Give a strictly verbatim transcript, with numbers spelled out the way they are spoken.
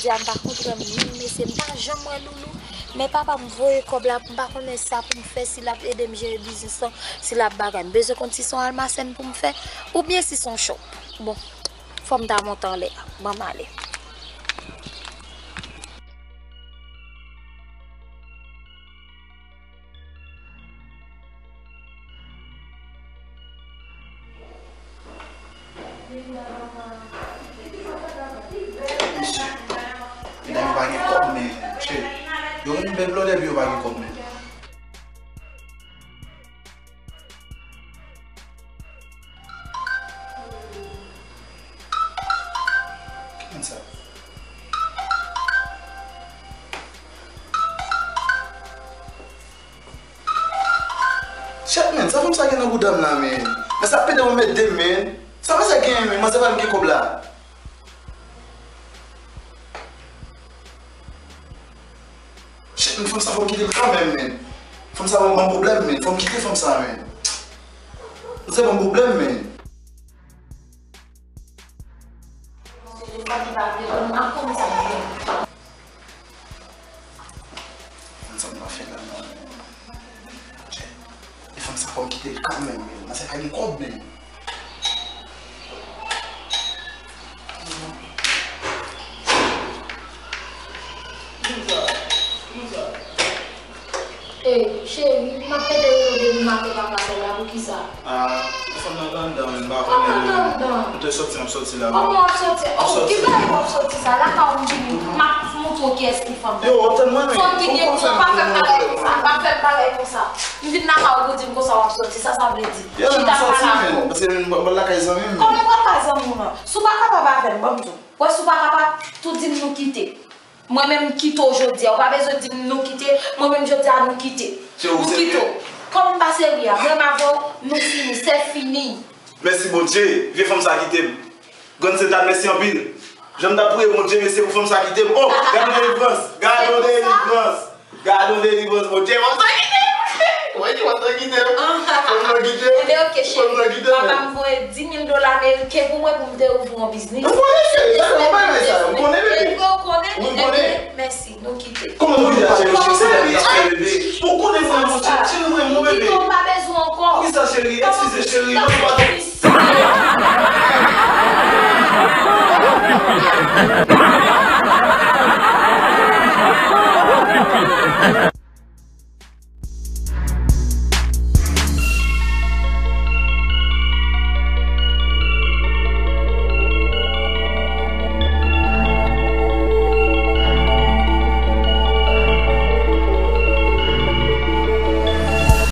M pa konprann, wi, mesye, m pa janm wè Loulou. Men papa m voye kòb la, m pa konnen sa pou m fè, si l ap ede m jere biznis lan, si l ap bagay. M bezwen konn si se yon almasèn pou m fè, oubyen si se yon chòp. Bon, fò m ta monte anlè a. Ban m ale. Mesye, medam yo pa gen kòb, men, cheri, yo renmen bèl blòdè, epi yo pa gen kòb, men. Ki moun sa? Shit, man, sa fanm sa gen nan bouda m la, man? Men sa pede mwen met de men. Sa manzè genyen, man? Manzè pa gen kòb la. Shit, men fanm sa fò m kite l kanmenm, man. Fanm sa ban m pwoblèm, man. Fò m kite fanm sa, man. Manzè ban m pwoblèm, man. Telefòn li pa vle pran, m ap konn sa m fè. Konn sa m ap fè la, non. E fanm sa fò m kite l kanmenm, men. Manzè pa gen kòb, men. Ey, cheri, m ap pede rele w depi maten, w pa ka fè l la, poukisa? Ah, fanm nan t anndan, men m pa konnen, men. Kòman t anndan? M te soti, m ap soti la. Kòman w ap soti? Oh, ki bagay w ap soti sa? Lakay ou m vini, m ap montre w kiyès ki fanm nan. Yo, w ap tann mwen, men. Fanm ki gen kran, pa fè m bagay konsa, pa fè m bagay konsa. M vin lakay ou pou di m konsa w ap soti, sa sa vle di? Yo, men m soti, men, paske m pral lakay zanmi m. Kòman w pral lakay zanmi w nan? Si w pa kapab avè m, ban m di w. Wè, si w pa kapab, tou di m nou kite. Mwen menm m kite w jodi a. Ou pa bezwen di m nou kite. Mwen menm jodi a nou kite. Nou kite w. Kòm m pa serye a, mwen m avè w, nou fini, c'est fini. Mèsi Bondye, vye fanm sa kite m. Grann Sentàn, mèsi anpil. Jan m t ap priye Bondye, mèsi pou fanm sa kite m. Oh, gade yon delivrans, gade yon delivrans, gade yon delivrans, Bondye, fanm sa kite m. Mwen di fanm sa kite m. Fanm sa kite m. Ebyen, oke, cheri. Fanm sa kite m. Papa m voye dis mil dola ameriken pou mwen pou m te ouvri yon biznis. M konnen, cheri, sa se yon bagay sa, m konnen, bebe. Eske w konnen? Wi, m konnen. Ebyen, mèsi, nou kite. Kòman nou kite a, cheri? Cheri, se dènye afè, bebe. Ou konnen mwen, mon cheri, cheri, mwen, mon bebe. Kite, m pa bezwen ankò. Poukisa, cheri? Eskize, cheri. Tanpri.